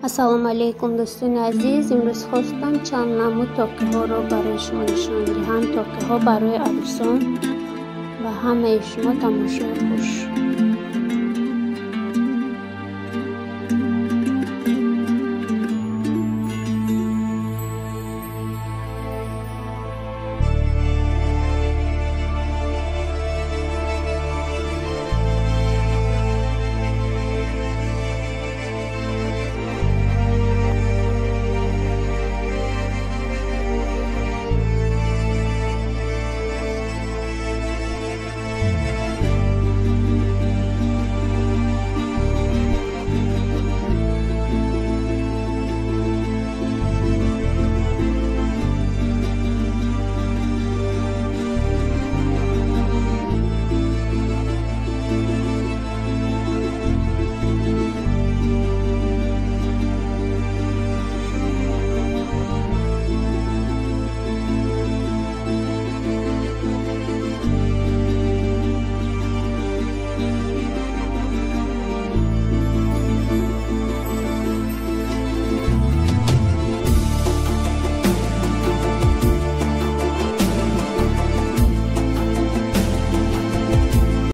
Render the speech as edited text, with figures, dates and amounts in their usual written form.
Ассалому алайкум, дӯстони азиз. Имрӯз хостам чанд намуд тоқиҳоро барои шумо нишон диҳам. Тоқиҳо барои арӯсон. Ба ҳамаи шумо тамошои хуш.